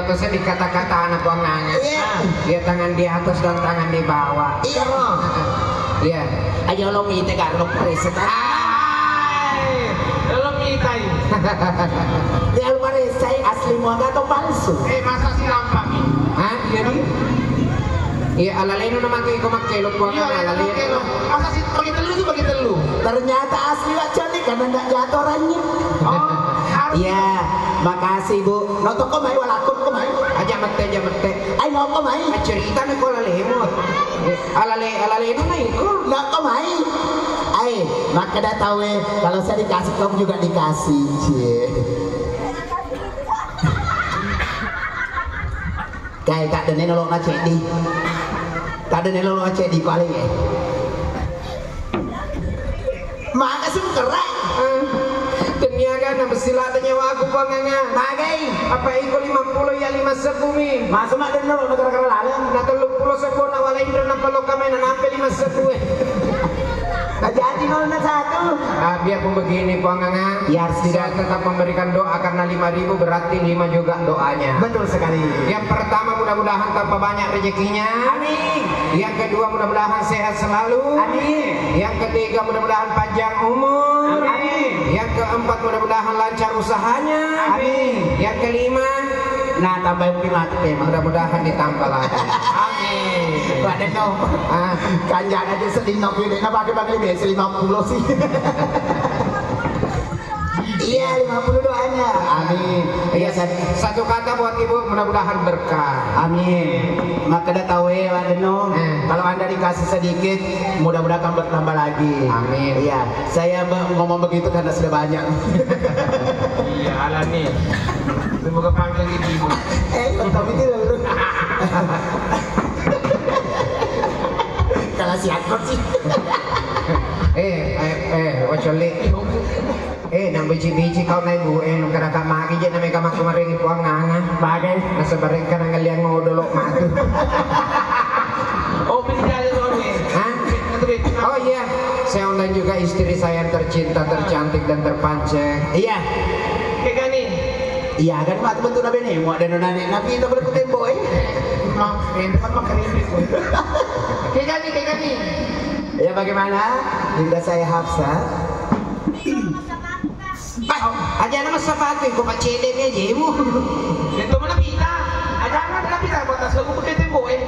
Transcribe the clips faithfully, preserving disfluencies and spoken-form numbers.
Terus dikata-kata anak buah ngangan. Iya. Dia tangan di atas dan tangan di bawah. Iya. Iya. Aja lo mite garlo presa. Ai, lo mitai. Dia lupa resai asli muaga atau palsu? Eh, masa sih nampak nih? Hah? Iya, di? Iya, alaleno na maki ko makkelo puang. Iya, alaleno. Masa sih bagi telu itu bagi telu? Ternyata asli wacana karena nggak jatuh orangnya. Oh, harus. Iya, makasih, Bu. Notoko mai, walakon ko mai. Aja mette, aja mette. Ai, noko mai. Cerita nih ko alalemo. Alale, alaleno na iko. Noko mai. Ai, makkeda tauwe, kalau saya dikasih, kamu juga dikasih. Cie. Kai, tak dene nolok na ceddi. Tak dene nolok na ceddi paling, eh. Maga sih mukerrai? Eh, teniaga na mesti lada nyawaku, Puang Anga. Magai? Apa iko lima puluh ya lima sebbu mi? Masa mak denno lo negara-negara lain? Na tellu puluh sebbu na wala indra na pelo kamai na nampe lima sebbu, eh. Nah, jadi nol na satu. Ah, biarpun begini, Puang Anga. Ya, harus tidak. Saya tetap memberikan doa karena lima ribu berarti lima juga doanya. Betul sekali. Yang pertama, mudah-mudahan tambah banyak rezekinya. Amin. Yang kedua, mudah-mudahan sehat selalu. Amin. Yang ketiga, mudah-mudahan panjang umur. Amin. Yang keempat, mudah-mudahan lancar usahanya. Amin. Yang kelima, nah, tambah upi mati tema. Mudah-mudahan ditambah lagi. Amin. Pada no. Ah. Kanjana aja sedih no pilih. Nah, pakai bang lima puluh sih. Iya, lima puluh doanya. Amin. Iya, sat- satu kata buat Ibu, mudah-mudahan berkah. Amin. Makkeda tauwe, Pak Deno, eh, kalau Anda dikasih sedikit, mudah-mudahan akan bertambah lagi. Amin. Iya, saya be- ngomong begitu karena sudah banyak. Iya, alami. Semoga panjang gigimu. Eh, tapi itu dulu. Kalau si Akbar sih. Eh, eh, eh, Wacolli. Eh, nang biji-biji kau naik bu, eh, nung kadaka magi je namai kamak kemarin Puang Anga. Bagai. Nasa bareng kana ngeliang ngodolo matu. Oh, biji aja soalnya. Hah? Nanti, nanti. Oh iya, saya undang juga istri saya yang tercinta, tercantik, dan terpancing. Iya. Kayak gini. Iya kan, matu bentuk nabe nih, mau ada nona nih, nabi itu berarti tembo, eh. Mau, eh, tempat makan ini. Kayak gini, kayak gini. Ya, bagaimana? Dinda saya Hafsa. Pak, aja nama sepatu, kok pacedek aja, Ibu. Itu mana pita? Aja nama ada pita, kok tas aku pakai tembo, eh.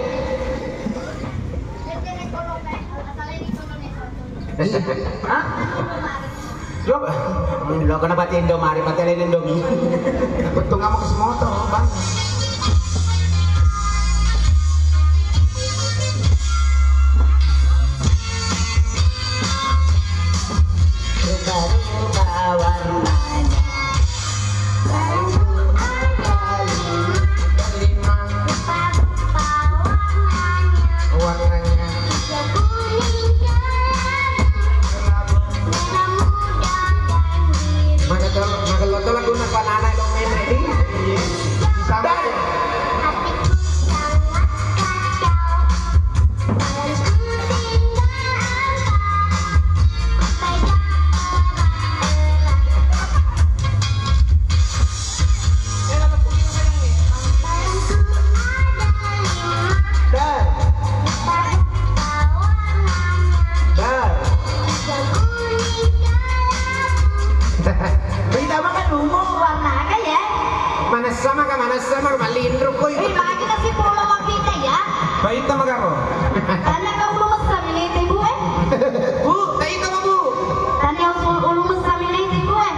Hah? Lo, lo kenapa Indomari, patelen Indomie? Betul, kamu ke motor, Bang. Rupa-rupa warnanya. Baru ada lima. Rupa-rupa warnanya. Warnanya. Ada kuning, kelabu. Kelabu. Merah muda dan biru. Maka tol-, maka lo tolak guna panana lo main ready. Bisa. Hatiku sangat kacau. Beda makan lumo. Warna aga ya? Manessa maka, manessa maka, mallinro koi. Wih, magi nasi pulo mapita ya? Baita magaro. Tanya kau ulu messa milite, Bu, eh? Bu, taita ma, Bu. Tanya ulu, ulu messa milite, Bu, eh?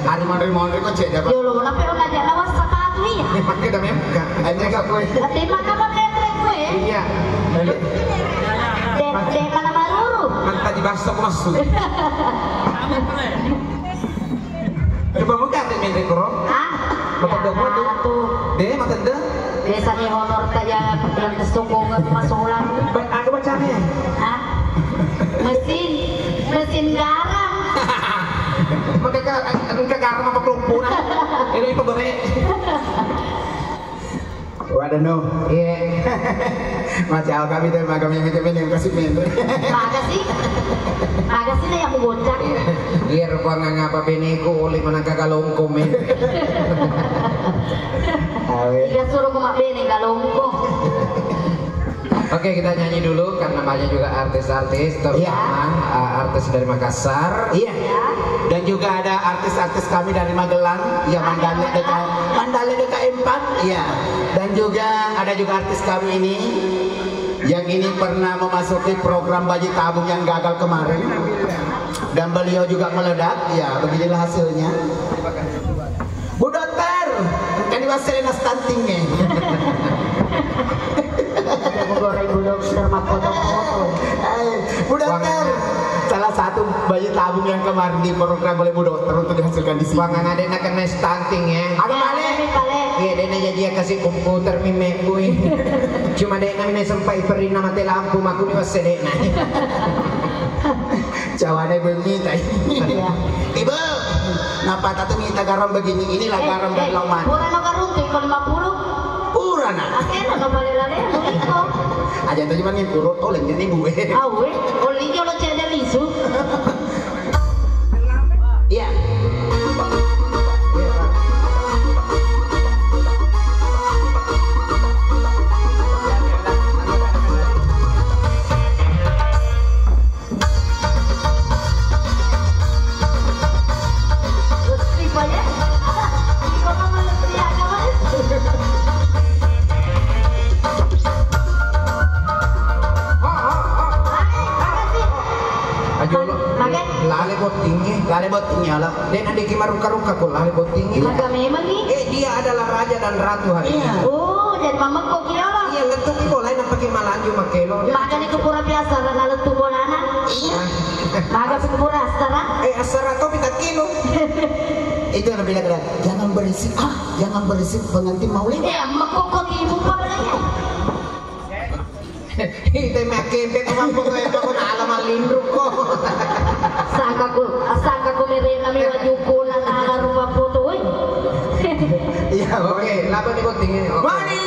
Ari monri-monri kok cedde, Pak. Yo lo, nape ona jala wasa patu iya? Pakai dah memang. Aja kak kue. Tapi maka pakai kue. Iya. Dek, dek mana maruru? Mantap di baso aku masuk. Coba buka tuh, Mendek, Bro. Hah? Bapak dua puluh tuh. Satu. Deh, mata deh. Biasanya honor saja yang kesokongan masolang. Ba-, aku bacanya. Hah? Mesin, mesin garam. Maka ka-, engka garam apa kelompokan? Ini apa, Bro? Waduh, no. Iya. Macam kami tuh, maka mimi tuh, mending kasih main. Makasih. Makasih deh, aku bocah. Iya, rupa nggak ngapa biniku, uli menangka kalongko, men. Iya, suruh ku mabbene galongko. Oke, kita nyanyi dulu karena banyak juga artis-artis, terutama, eh, artis dari Makassar. Iya. Dan juga ada artis-artis kami dari Magelang, ya, Mandale dekat, Mandale dekat empat, ya. Dan juga ada juga artis kami ini yang ini pernah memasuki program bayi tabung yang gagal kemarin. Dan beliau juga meledak, ya, beginilah hasilnya. Bu Dokter, kan diwasserena stunting, eh. Aku goreng Bu Dokter, mapotong-potong. Eh, Bu Dokter, salah satu bayi tabung yang kemarin di program oleh Bu Dokter untuk dihasilkan di sini. Pangan adekna kena stunting, ya. Apa balik? Iya, adekna jadi kasih komputer mi mebui. Cuma adekna mi sempat iperinna mati lampu, makuni wasse adekna. Cawane bemmi tai. Iya. Ibu, napa tatu mita garam begini? Inilah garam dari Loman. Pura no karung ke lima puluh. Pura na. Akhirnya no balik lagi, iko. Aja tadi mani purut, oh, lengen ibu, eh. Awe, oli jolo cede lisu. Iya. Ajo lo. Mage? Lale bottingnge. Lale bottingnge, ala. Dek, na deki marukka-rukka ko lale bottingnge. Maga memang ni? Eh, dia adalah raja dan ratu hari ini. Iya. Oh, jadi mamekko ki, ala. Iya, lettu ki bolai, nampa ki malanju makkelo. Magani ke pura biasa, na lettu bolana. Iya. Maga ke pura asara. Eh, asara to pita kilo. Itu yang bilang, "Jangan berisik, ah, jangan berisik, pengantin mau lewat." Eh, makkokko ki ibu pura ya. Ite makkempe ko mampu ko empa ko na ala mallinruk ko. Sangka ku, sangka ku merena mi wajuku na ala rupa foto, woi. Iya, oke, laba ni botting ini. Oke. Mari.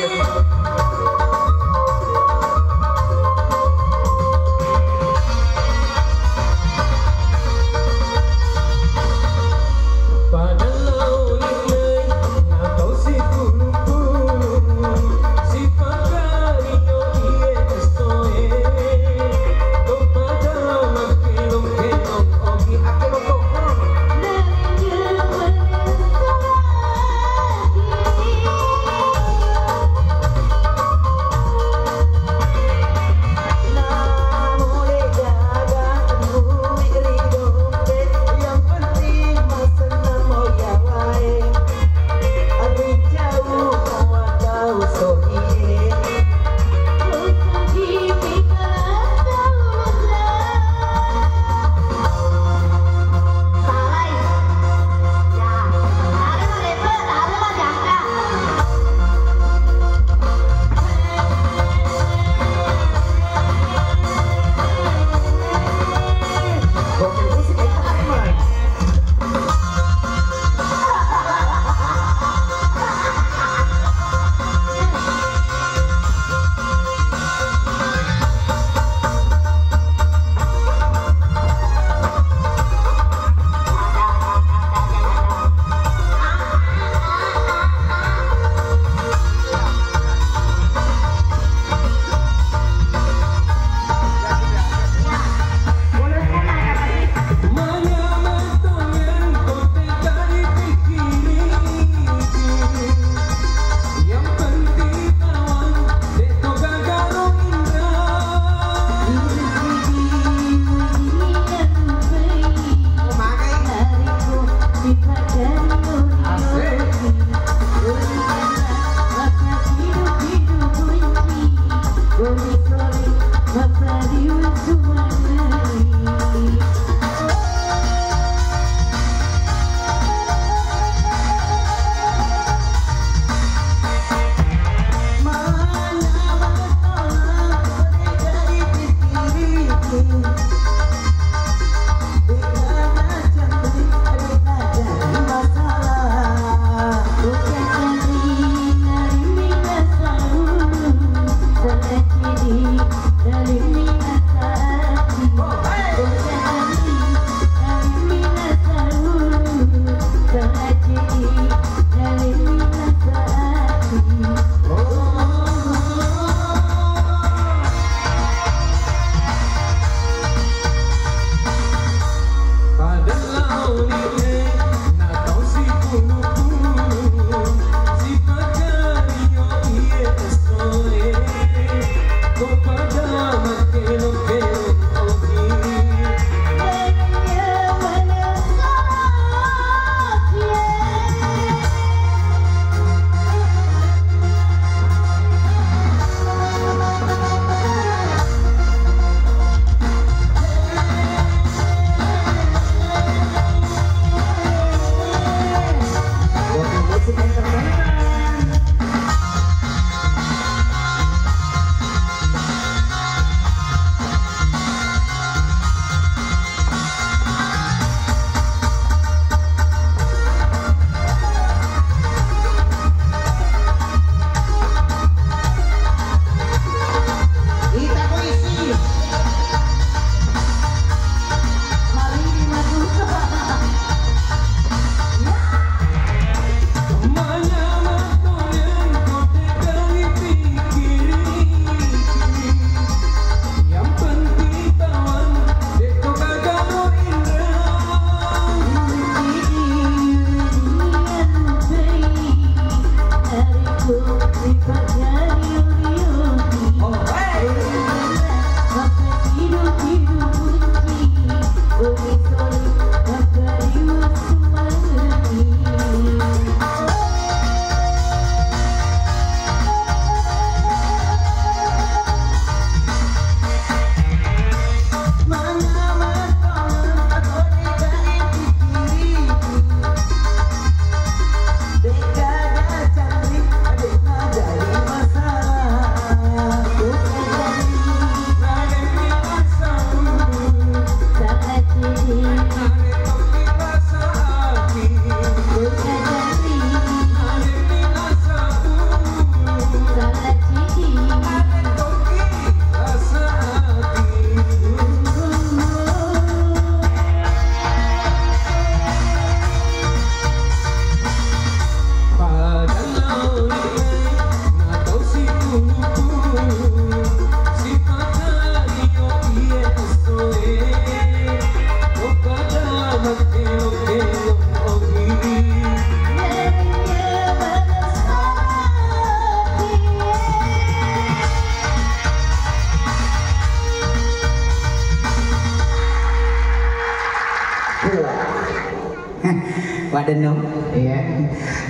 Denno. Iya.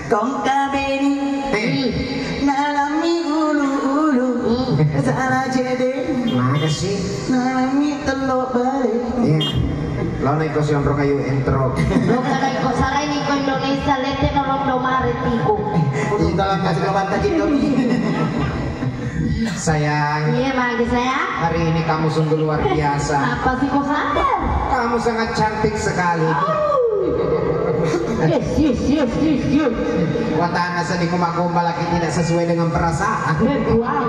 Kongka beni. Eh. Nalami ulu-ulu. Hmm. Salah cede. Makasih. Nalami telok balik. Iya. Lo naik kos yang pro kayu intro. Lo kada iko sarai ni ko Indonesia lete nolong domare tiko. Itu lah kasih lo bantah gitu. Sayang, iya, magi sayang. Hari ini kamu sungguh luar biasa. Apa sih kok sadar? Kamu sangat cantik sekali. Au. Yes, yes, yes, yes, yes. Watana sedih ku magombal lagi tidak sesuai dengan perasaan. Eh, wow.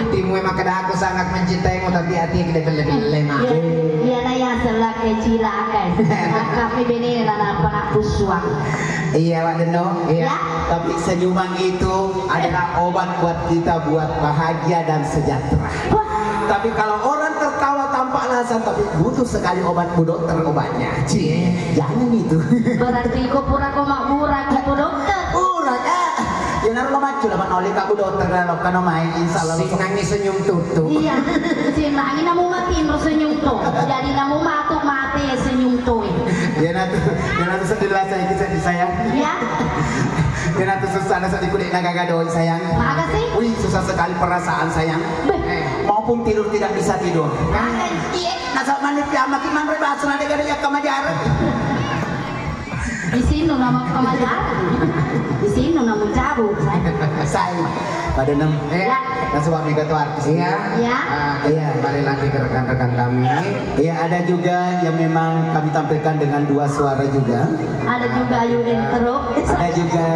Timu emang kada aku sangat mencintaimu tapi hati kita belle-belle mah. Iya, iya, nah, ya, selak kayak cilaka. Kami bene na apa nak pusuang. Iya, Pak Deno. Iya. Ya. Tapi senyuman itu adalah obat buat kita buat bahagia dan sejahtera. Wah. Tapi kalau orang tertawa tanpa alasan, tapi butuh sekali obat Bu Dokter obatnya. Cie, jangan itu. Berarti iko pura ko mabbura ki Bu Dokter. Pura, Kak. Ya, naro lo macul apa nolih Kak Bu Dokter, kalau kano main, insya Allah. Sinangi senyum tutu. Iya. Sinangi namu mati, senyum tu. Jadi namu matu mati senyum tu. Ya, natu, ya, natu sedih lah saya, saya. Ya. Kena tuh susah, ada sedih kulit naga gadoi, sayang. Makasih. Wih, susah sekali perasaan, sayang. Beh. Maupun tidur tidak bisa tidur. Makasih. Iya, nasa manis ya, makin manre bahasa nanti kada ya kamajar. Di sini nama kamajar. Di sini nama cabut, sayang. Sayang. Pada enam. Eh, ya. Nasa suami ketua artis. Iya. Iya. Ah, iya. Kembali lagi ke rekan-rekan kami. Iya, ada juga yang memang kami tampilkan dengan dua suara juga. Ada juga Ayu Intro. Ada juga.